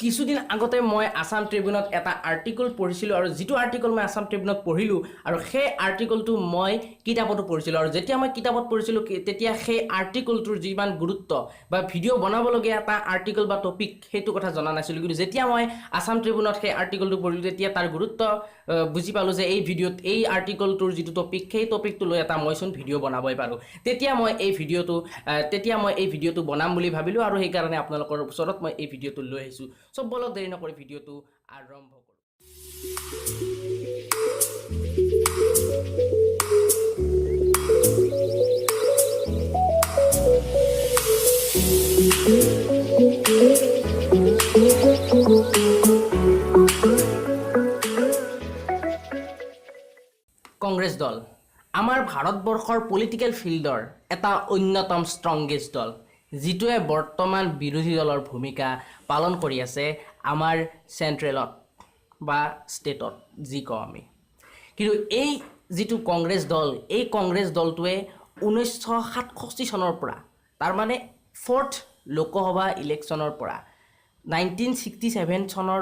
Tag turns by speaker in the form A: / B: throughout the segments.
A: কিছুদিন আগতে মই আছাম ট্ৰিবিউনত এটা আৰ্টিকল পঢ়িছিলোঁ আৰু যিটো আৰ্টিকল মই আছাম ট্ৰিবিউনত পঢ়িলোঁ আৰু সেই আৰ্টিকলটো মই কিতাপতো পঢ়িছিলোঁ আৰু যেতিয়া মই কিতাপত পঢ়িছিলোঁ, তেতিয়া সেই আৰ্টিকলটোৰ যিমান গুৰুত্ব বা ভিডিঅ' বনাবলগীয়া এটা আৰ্টিকল বা টপিক, সেইটো কথা জনা নাছিলোঁ। কিন্তু যেতিয়া মই আছাম ট্ৰিবিউনত সেই আৰ্টিকলটো পঢ়িলোঁ, তেতিয়া তাৰ গুৰুত্ব বুজি পালোঁ যে এই ভিডিঅ'ত এই আৰ্টিকলটোৰ যিটো টপিক, সেই টপিকটো লৈ এটা মইচোন ভিডিঅ' বনাবই পাৰোঁ। তেতিয়া মই এই ভিডিঅ'টো বনাম বুলি ভাবিলোঁ আৰু সেইকাৰণে আপোনালোকৰ ওচৰত মই এই ভিডিঅ'টো লৈ আহিছোঁ। চ' বলক, দেৰি নকৰি ভিডিঅ'টো আৰম্ভ কৰোঁ। কংগ্ৰেছ দল আমাৰ ভাৰতবৰ্ষৰ পলিটিকেল ফিল্ডৰ এটা অন্যতম ষ্ট্ৰংগেষ্ট দল, যিটোৱে বৰ্তমান বিৰোধী দলৰ ভূমিকা পালন কৰি আছে আমাৰ চেণ্ট্ৰেলত বা ষ্টেটত যি কওঁ আমি। কিন্তু এই যিটো কংগ্ৰেছ দল, এই কংগ্ৰেছ দলটোৱে 1967 চনৰ পৰা, তাৰমানে ফ'ৰ্থ লোকসভা ইলেকশ্যনৰ পৰা, 1967 চনৰ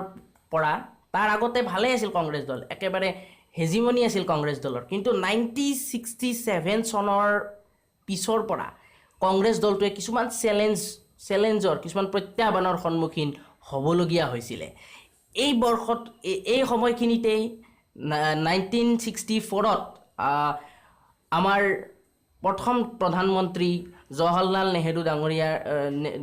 A: পৰা, তাৰ আগতে ভালেই আছিল কংগ্ৰেছ দল, একেবাৰে হেজিমনি আছিল কংগ্ৰেছ দলৰ। কিন্তু 1967 চনৰ পিছৰ পৰা কংগ্ৰেছ দলটোৱে কিছুমান চেলেঞ্জৰ, কিছুমান প্ৰত্যাহ্বানৰ সন্মুখীন হ'বলগীয়া হৈছিলে। এই বৰ্ষত এই সময়খিনিতেই 1964ত আমাৰ প্ৰথম প্ৰধানমন্ত্ৰী জৱাহৰলাল নেহেৰু ডাঙৰীয়াৰ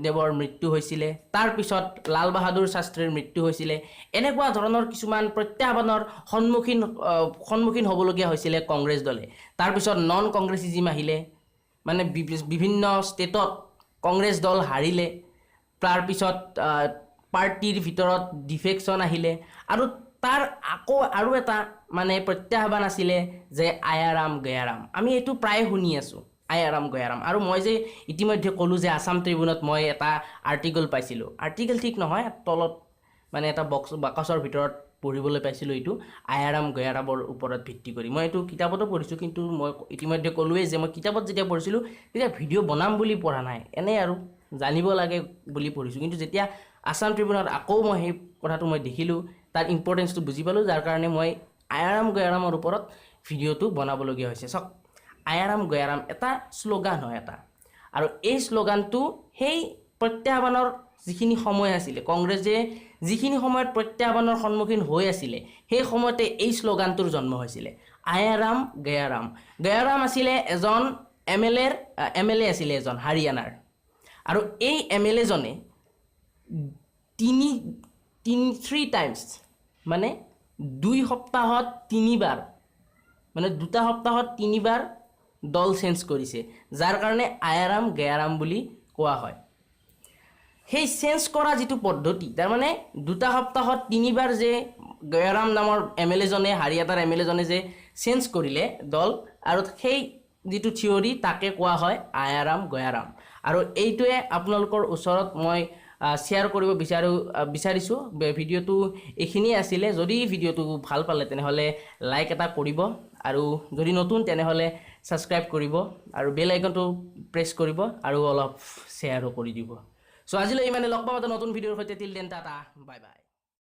A: দেৱৰ মৃত্যু হৈছিলে। তাৰপিছত লাল বাহাদুৰ শাস্ত্ৰীৰ মৃত্যু হৈছিলে। এনেকুৱা ধৰণৰ কিছুমান প্ৰত্যাহ্বানৰ সন্মুখীন হ'বলগীয়া হৈছিলে কংগ্ৰেছ দলে। তাৰপিছত নন কংগ্ৰেছিজিম আহিলে, মানে বিভিন্ন ষ্টেটত কংগ্ৰেছ দল হাৰিলে। তাৰপিছত পাৰ্টীৰ ভিতৰত ডিফেকশ্যন আহিলে আৰু তাৰ আকৌ আৰু এটা মানে প্ৰত্যাহ্বান আছিলে যে আয়াৰাম গয়াৰাম। আমি এইটো প্ৰায়ে শুনি আছোঁ, আয়াৰাম গয়াৰাম। আৰু মই যে ইতিমধ্যে ক'লোঁ যে আছাম ট্ৰিবিউনত মই এটা আৰ্টিকল পাইছিলোঁ, আৰ্টিকল ঠিক নহয়, তলত মানে এটা বাকচৰ ভিতৰত পঢ়িবলৈ পাইছিলোঁ এইটো আয়াৰাম গয়াৰামৰ ওপৰত ভিত্তি কৰি। মই এইটো কিতাপতো পঢ়িছোঁ, কিন্তু মই ইতিমধ্যে ক'লোৱেই যে মই কিতাপত যেতিয়া পঢ়িছিলোঁ তেতিয়া ভিডিঅ' বনাম বুলি পঢ়া নাই, এনেই আৰু জানিব লাগে বুলি পঢ়িছোঁ। কিন্তু যেতিয়া আছাম ট্ৰিবিউনত আকৌ মই সেই কথাটো মই দেখিলোঁ, তাৰ ইম্পৰ্টেঞ্চটো বুজি পালোঁ, যাৰ কাৰণে মই আয়াৰাম গয়াৰামৰ ওপৰত ভিডিঅ'টো বনাবলগীয়া হৈছে। চাওক, আয়াৰাম গয়াৰাম এটা শ্লোগান হয় এটা, আৰু এই শ্লোগানটো সেই প্ৰত্যাহ্বানৰ যিখিনি সময় আছিলে, কংগ্ৰেছে যিখিনি সময়ত প্ৰত্যাহ্বানৰ সন্মুখীন হৈ আছিলে, সেই সময়তে এই শ্লোগানটোৰ জন্ম হৈছিলে, আয়াৰাম গয়াৰাম। গয়াৰাম আছিলে এজন এম এল এৰ, এম এল এ আছিলে এজন হাৰিয়ানাৰ, আৰু এই এম এল এজনে তিনি তিনি থ্ৰী টাইমছ, মানে 2 সপ্তাহত তিনিবাৰ, মানে দুটা সপ্তাহত তিনিবাৰ দল চেঞ্জ কৰিছে, যাৰ কাৰণে আয়াৰাম গয়াৰাম বুলি কোৱা হয়। সেই চেঞ্জ কৰা যিটো পদ্ধতি, তাৰমানে দুটা সপ্তাহত তিনিবাৰ যে গয়াৰাম নামৰ এম এল এজনে, হাৰিয়ানাৰ এম এল এজনে যে চেঞ্জ কৰিলে দল, আৰু সেই যিটো থিয়ৰী তাকে কোৱা হয় আয়াৰাম গয়াৰাম। আৰু এইটোৱে আপোনালোকৰ ওচৰত মই শ্বেয়াৰ কৰিব বিচাৰিছোঁ। ভিডিঅ'টো এইখিনিয়ে আছিলে। যদি ভিডিঅ'টো ভাল পালে তেনেহ'লে লাইক এটা কৰিব, আৰু যদি নতুন তেনেহ'লে ছাবস্ক্ৰাইব কৰিব আৰু বেল আইকনটো প্ৰেছ কৰিব আৰু অলপ শ্বেয়াৰো কৰি দিব। আজিলৈ ইমানে, লগ পাম এটা নতুন ভিডিঅ'ৰ সৈতে। Till then, tata, bye bye.